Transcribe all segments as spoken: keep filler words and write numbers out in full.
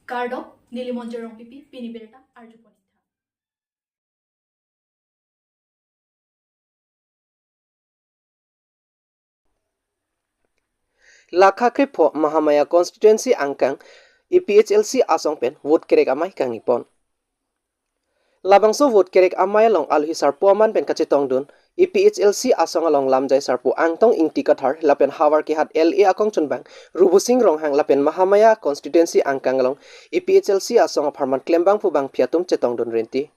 Kardom, neli Monjir Rongpipi, pini birta arjupon. Lakha krepho Mahamaya constituency angkang A P H L C asong pen vote kerek amei kangnipon. Labangso vote kerek amei along alohi sarpo aman pen kachetongdun A P H L C asong along lamjai sarpo Angtong Ingti Kathar lapen havar kehat L A akongchunbang Rubusing Ronghang lapen Mahamaya constituency angkang along A P H L C asong apharman klembangphu bangphi atum chetongdun renti.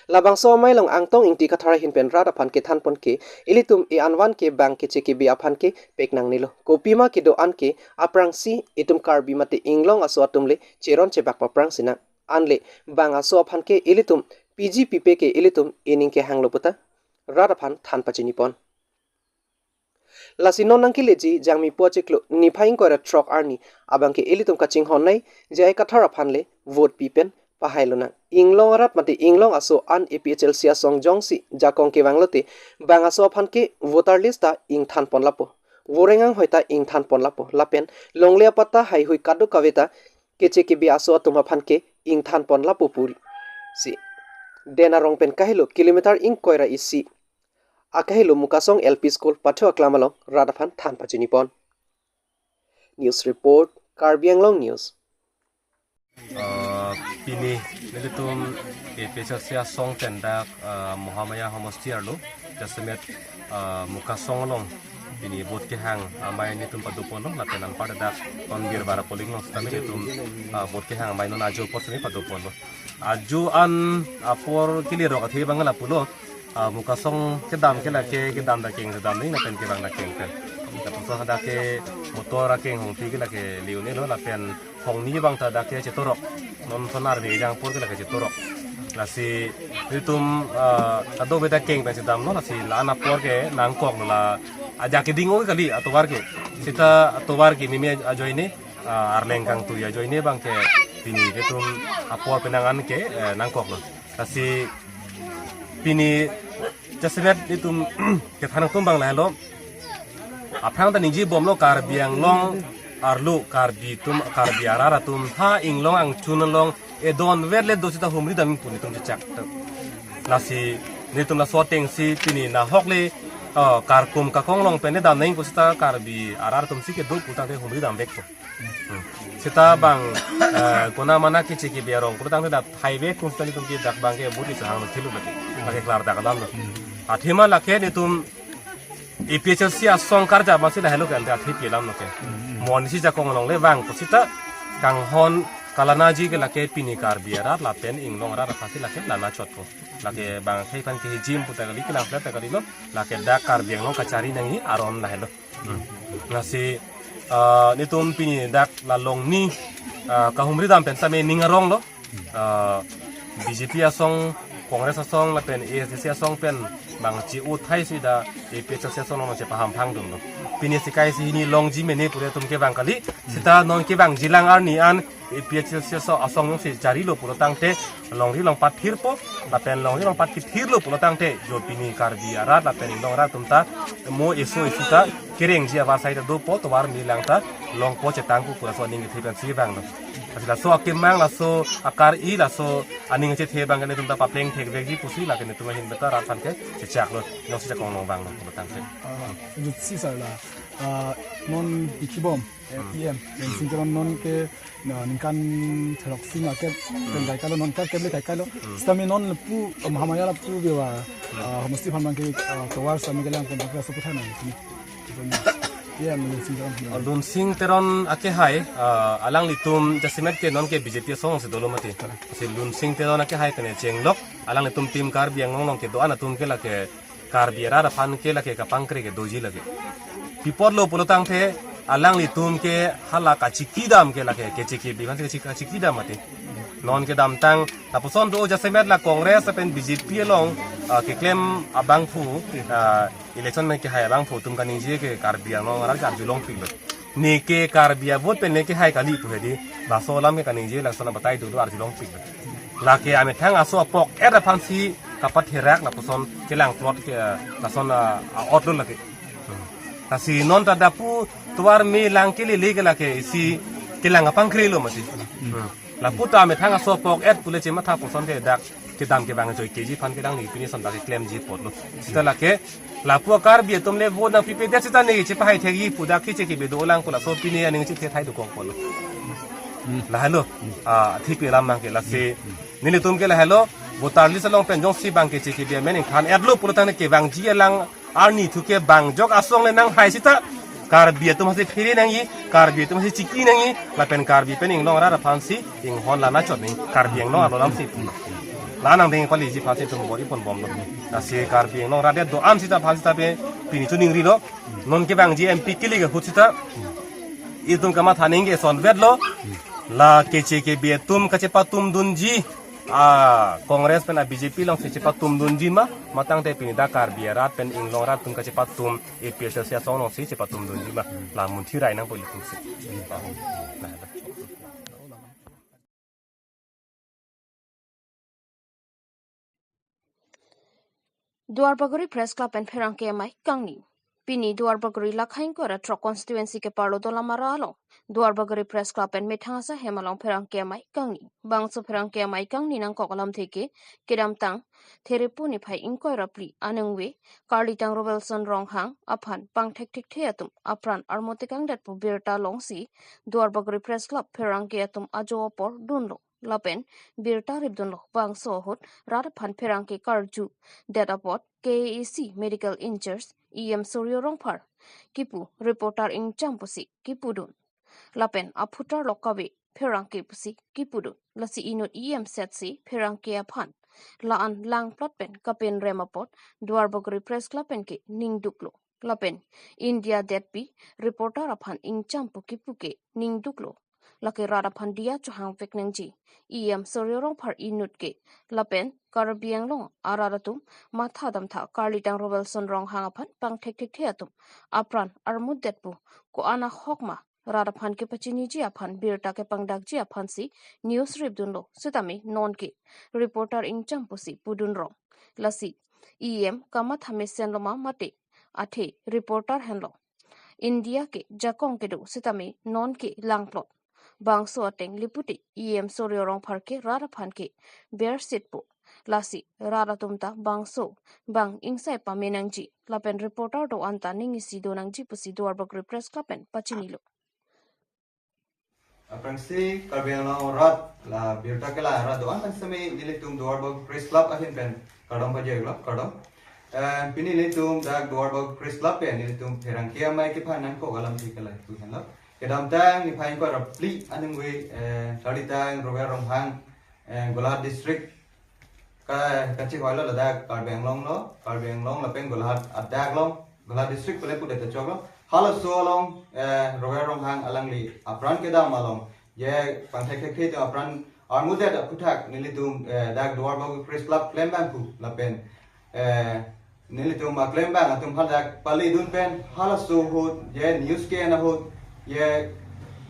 Labangso amei along Angtong Ingti Kathar ahin pen rat aphan kethanpon ke ilitum e-anvan ke bang keche kebe aphan ke pek nangnelo. Kopima kedo-an ke aphrangsi itum Karbi mate Inglong aso atum le cheron chebak paprang sinang. Anle bang aso aphan ke ilitum P G pipe ke ilitum ening kehanglo puta rat aphan than pachinipon. Lasi non nangkeleji Jangmi pu achiklo niphai ingkoi ra throk arni abang ke ilitum kachinghon nai J I Kathar aphan le vote pi pen pahai lonang. Inglong arat mate Inglong aso an A P H L C asong jongsi jakong kevang lote bang aso aphan ke voter list ta ingthanpon lapo. Voreng anghoi ta ingthanpon lapo. Lapen longle apatta haihui kadokave ta keche kebe aso atum aphan ke ingthanpon lapo pusi. Den arong pen kahelo kilometer ingkoi ra isi akahelo Mukasong L P School pathu aklam along rat aphan than pachinipon. News report, Karbi Anglong News. Ah, pini nelitum A P H L C asong pen dak, ah, Mahamaya homosti arlo jasemet, ah, Mukasong along pini vote kehang amei nelitum padoponlo lapen anparta dak non birbar polling along sitame nelitum, ah, vote kehang amei non ajo apor sitame padoponlo. Ajo an apor kelirok athe bang lapulo, ah, Mukasong kedam ke lake kedam dak keng kedam ni lapen kevang dak keng pen. Lapuson hadak ke motor akeng hongphi ke lake liu nelo lapen hongni bang ta dak ke chetorok. Non sonar ni jang apor ke lake chetorok. Lasi nelitum, ah, kadokave dak keng pen chedamlo lasi la-an apor ke nangkoklo la ajak keding o kali atovar ke. Sita atovar ke mimi ajoine, ah, arleng kangtui ajoine bang ke pini nelitum apor penang an ke, eh, nangkoklo. Lasi pini jasemet nelitum kethan atum bang lahelo. Aphrang ta ningjebomlo Karbi Anglong arlo Karbi atum, Karbi arat atum ha Inglong angchun along edon verlet do sita humri dam pu nelitum chechak. Lasi nelitum laso atengsi pini nahok le, ah, karkum kakong along pen le dam nangji pu sita Karbi arat atum si kedo pu tangte humri damvekpo. Hmm. Sita bang, eh, kona mana keche kebe arong pulo tangte dak highway kum sita nelitum ke dak bang ke budi sahang lo thilo lake. Lake klar dak alam lo. Athema lake nelitum A P H L C asong karjap masi lahelo ke ante athe pi alam lo ke. Monit si jakong along le vang pu sita kanghon kalanaji ke lake pini Karbi arat lapen Inglong arat aphansi lake lana chotpo. Lake bang khei phan ke hijim puta kali kelang flat ta kalilo. Lake dak Karbi Anglong kachari nangji aron lahelo. Hmm. Lasi, ah, nelitum pini dak la longni, ah, kahumri dam pen sitame ning aronglo. Ah, B J P asong, Congress asong lapen A S D C asong pen bang chi-uthai si dak A P H L C asong along chepahamphang dunlo. Pini sikai si hini longji mene pure atum kevang kali. Sita non kevangji lang arni an A P H L C asong jongsi charilo pulo tangte longri longpat thirpo, lapen longri longpat kethirlo pulo tangte jo pini Karbi arat lapen Inglong arat atum ta mo eso isi ta kerengji avarsai ta dopo, tovar me lang ta longpo chetangpo pu laso aning kethe pensi vanglo. Lasi laso akemang, laso akar-i, laso aning chethe bang ke nelitum ta papleng thekvekji pusi lake nelitum ahin beta rat aphan ke chechaklo, jongsi jakong along vanglo pulo tangte. Ah, jutsi sir la, ah, non ikibom, eh, P M, Lunsing Teron non ke na ningkan throk sima ke pen kai kalo, non ka ke le kai kalo. Sitame non lapu, um, Mahamaya lapu bewa, ah, homosti aphan bang ke, ah, tovar sitame kelang pen bang ke laso puthana ini. P M Lunsing Teron. Ah, Lunsing Teron akehai, ah, alanglitum jasemet ke non ke B J P asong si dolo mati. Si Lunsing Teron akehai kene chenglok, alanglitum Team Karbi Anglong along kedo-an atum ke lake Karbi arat aphan ke lake kapangkre ke doji lake. Pi apotlo pulo tangte alanglitum ke hala kachikidam ke lake keche kebe aphan si kachikidam mati. Non kedamtang lapuson do jasemet la Congress lapen B J P along, ah, keklem abangphu, ah, election me kehai abangphu atum kaningje ke Karbi Anglong arat ke arjulongpiklo. Ne ke Karbi avote pen ne kehai kali pu hedi. Laso alam ke kaningje lason abatai dulu arjulongpiklo. Lake amethang aso apok er aphansi kapatherak lapuson kelang plot ke, lason, ah, a-otlo lake. Lasi non ta dak pu tovar me lang ke lele ke lake isi, Kelang apangkre lo mati. Lapu ta methang aso pok et pule chematha puson ke dak kedam kevang joike ji aphan kedam ni pini son dak klemji apotlo. Sita lake lapu Karbi atum le vote nangpipedet sita ne chepahai thekji pu dak keche kebe dolang pu laso pini aning chethe thai dokok apotlo. Lahelo. Ah, thipi lam nang ke lasi. Nelitum ke lahelo. Voter list along pen jongsi bang keche kebe amen ingthan etlo pulotangte kevangji alang arni thu ke bang jok asong le nanghai sita Karbi atum hasi phere nangji, Karbi atum hasi chiki nangji, lapen Karbi pen inglong rat aphansi inghon lana chot nangji, Karbi Anglong arlo lamsi. La nangding pali ji aphansi itum bor-i ponbomlo. Lasi Karbi Anglong rat do-an sita aphan sita pe pini chuningrilo. Non kevangji M P kili ke ahut sita itum kamatha nangji ke sonvetlo. La keche kebe atum kachepatumdunji. Ah, Congress pen a B J P alongsi chepatumdunji ma, matangte pini dak Karbi arat pen inglong rat atum kachepatum A P H L C asong alongsi chepatumdunji ma, la munthi rai nangpo ilitum si. Duarbagori Press Club pen pherangke amei kangni. Pini Duarbagori Lakhaing Kora Throk Constituency ke Parlo Dolamara along Duarbagori Press Club pen methang asa hem along pherangke amei kangni. Bangso pherangke amei kangni nangkok alamthe ke kedamtang Therepu niphai ingkoi ra phli aningve Karlitang Robelson Ronghang aphan pangthekthekthe atum apran armutekangdetpo birta alongsi Duarbagori Press Club pherangke atum ajo apor dunlo. Lapen birta ripdunlo. Bangso ahut rat aphan pherangke karjudet apot K A A C Medical In-charge E M Surjo Rongphar kipu reporter ingcham pusi kipudun. Lapen aphutar lok kave pherangke pusi kipudun. Lasi inut E M setsi pherangke aphan la-an langplot pen kapen rem apot Duarbagori Press Club pen ke ningduklo. Lapen India detpi reporter aphan ingcham pu kipu ke ningduklo. Lake rat aphan diya chohangvek nangji. E M Surjo Rongphar inut ke lapen Karbi Anglong arat atum matha damtha Karlitang Robelson Ronghang aphan pangthekthekthe atum apran armudetpo ko-an ahok ma rat aphan kepachiniji aphan birta kepangdakji aphansi news ripdunlo. Sitame non ke reporter ingcham pusi pudun rong. Lasi E M kamatha mesenlo ma mate athe reporter henlo. India ke jakong kedo sitame non ke langplot. Bangso ateng lipute E M Surjo Rongphar ke rat aphan ke bersetpo. Lasi rat atum ta bangso bang ingsai pame nangji. Lapen reporter do-an ta ning isi do nangji pusi Duarbagori Press Club pen pachinilo. Aphrangsi Karbi Anglong arat la birta kelang arat do-an pen sitame nelitum Duarbagori Press Club ahin pen kardom pajirlo, kardom. Eh, pini nelitum dak Duarbagori Press Club pen nelitum pherangke amei kephan nangkok alamthe ke lahei pu henlo. Kedamtang niphai ingkoi ra phli aningve, eh, Karlitang Robelson Ronghang, eh, Golaghat district ka, kachehoilo ladak Karbi Anglong lo, Karbi Anglong lapen Golaghat adak along, Golaghat district pule pudet ta choklo. Halaso along, eh, Robelson Ronghang alangli apran kedam along je pangthekthekthe atum apran armudet aphuthak nelitum, eh, dak Duarbagori Press Club klembang pu lapen, eh, nelitum aklembang atum hadak palidun pen halaso ahut je news ke-en ahut je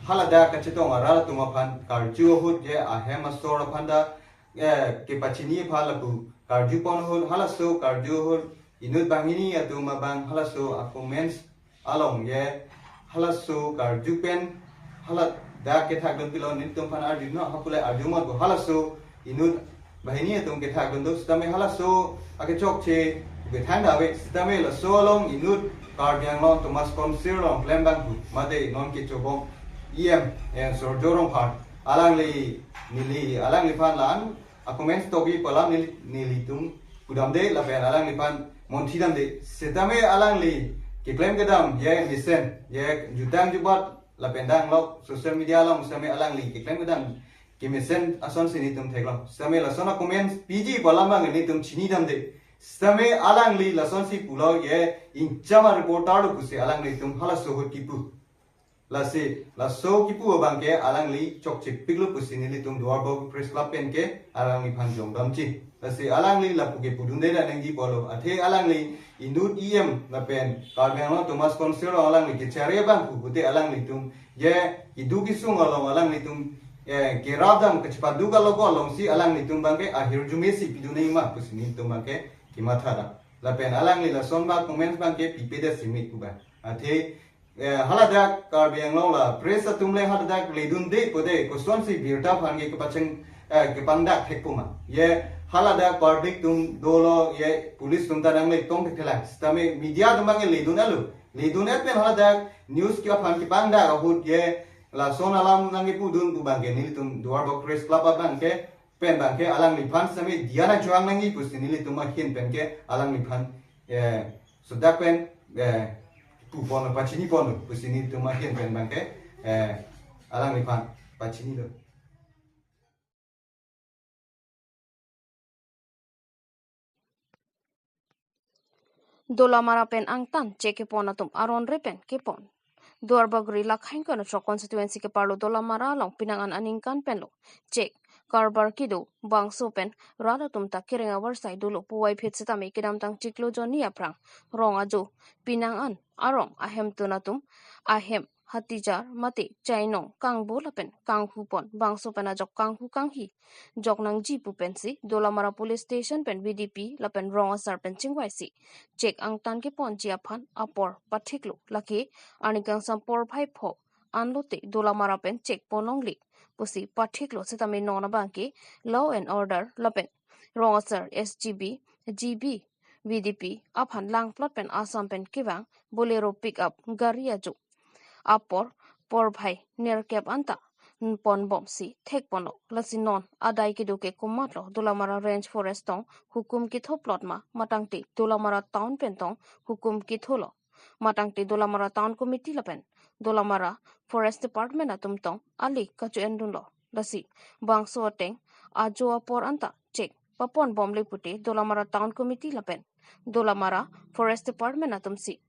haladak kachetong arat atum aphan karju ahut je ahem asor aphan ta, eh, kepachini aphan lapu karjupon ahut, halaso karju ahut inut banghini atum abang halaso a-comments along je halaso karju pen haladak kethakdun pilo nelitum aphan arjunon, hapule arjumot ko halaso inut banghini atum kethakdun do sitame halaso akechokche kethang dave sitame laso along inut Karbi Anglong Autonomous Council along klembang pu mate non kechobom E M, eh, Surjo Rongphar alangli neli alangliphan la-an a-comments tokji pu alam neli, nelitum pudamde lapen alangliphan monthi damde. Sitame alangli keklem kedam je mesen je jutang jubat lapen danglok social media along sitame alangli keklem kedam kemesen asonsi nelitum theklong. Sitame lason a-comments piji pu alam abang nelitum chini damde. Sitame alangli lasonsi pulo je ingcham a-reporter lo pusi alanglitum halaso ahut kipu. Lasi, laso kipu abang ke alangli chokchepiklo pusi nelitum Duarbagori Press Club pen ke alangliphan jongdamji. Lasi alangli lapu ke pudunde nangji pulo. Athe alangli inut E M lapen Karbi Anglong Autonomous Council along alangli kechari abang pu pute alanglitum je keduk kesung along alanglitum, eh, kerap dam kachepaduk along alongsi alanglitum abang ke ahirjume si pidun nangji ma pusi nelitum abang ke kematha dam. Lapen alangli lason ba comments abang ke pipedet si mik pu ba. Athe Eh, haladak Karbi Anglong la press atum le haladak ledunde pute kosonsi birta aphan ke kepacheng, eh, kepangdak thekpo ma. Ye haladak public atum dolo ye police atum ta nangle tong thekthelang. Sitame media atum abang ke ledun alo. Ledun et pen haladak news ke aphan kepangdak ahut ye lason alam nangkepudun pu abang ke nelitum Duarbagori Press Club abang ke pen abang ke alangliphan sitame diya nangchohang nangji pusi nelitum ahin pen ke alangliphan, eh, sodak pen, eh, pupon pachinipon pusi nelitum ahin pen abang ke, eh, alangliphan pachinilo. Dolamara pen angtan chek kepon atum aron re pen kepon. Duarbagori Lakhain Kono Constituency keparlo Dolamara along pinang an aningkan penlo chek karbar kedo bangso pen rat atum ta kereng avarsai dolo puvoiphit sitame kedamtang chiklo jonni aphrang rong ajo pinang an arong ahemtun atum ahem hatijar mate chainong kangbo lapen kanghupon bangso pen ajok kanghu kanghi jok nangji pu pensi Dolamara Police Station pen V D P lapen rong asar pen chingvaisi chek angtan keponji aphan apor pathiklo. Lake arni kangsam porphai pho anlote Dolamara pen chek pon longle pusi pathiklo sitame non abang ke law and order lapen rong asar S G B, G B, V D P aphan langplot pen Assam pen kevang Bolero pickup gari ajo apor porphai nerkep anta ponbomsi thekponlo. Lasi non adai kedo ke komatlo Dolamara Range Forest tong hukum kethoplot ma matangte Dolamara Town pen tong hukum ketholo. Matangte Dolamara Town Committee lapen Dolamara Forest Department atum tong ali kacho-endunlo. Lasi bangso ateng ajo apor anta chek paponbomle pute Dolamara Town Committee lapen Dolamara Forest Department atumsi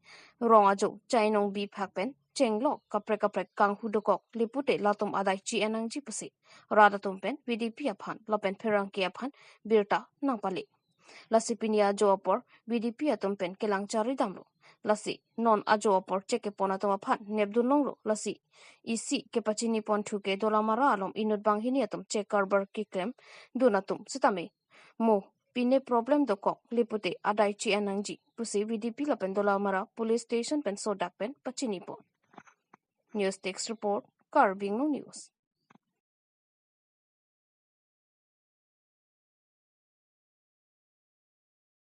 rong ajo chainong biphak pen chenglok kaprek kaprek kanghu dokokle pute latum adai chi-en nangji pusi rat atum pen V D P aphan lapen pherangke aphan birta nangpale. Lasi pini ajo apor V D P atum pen kelang charidamlo. Lasi non ajo apor chek kepon atum aphan nepdun longlo. Lasi isi kepachinipon thu ke Dolamara along inut banghini atum chek karbar keklemdun atum sitame mo pine problem dokokle pute adai chi-en nangji pusi V D P lapen Dolamara Police Station pen sodak pen pachinipon. News Desk Report, Karbi Anglong News.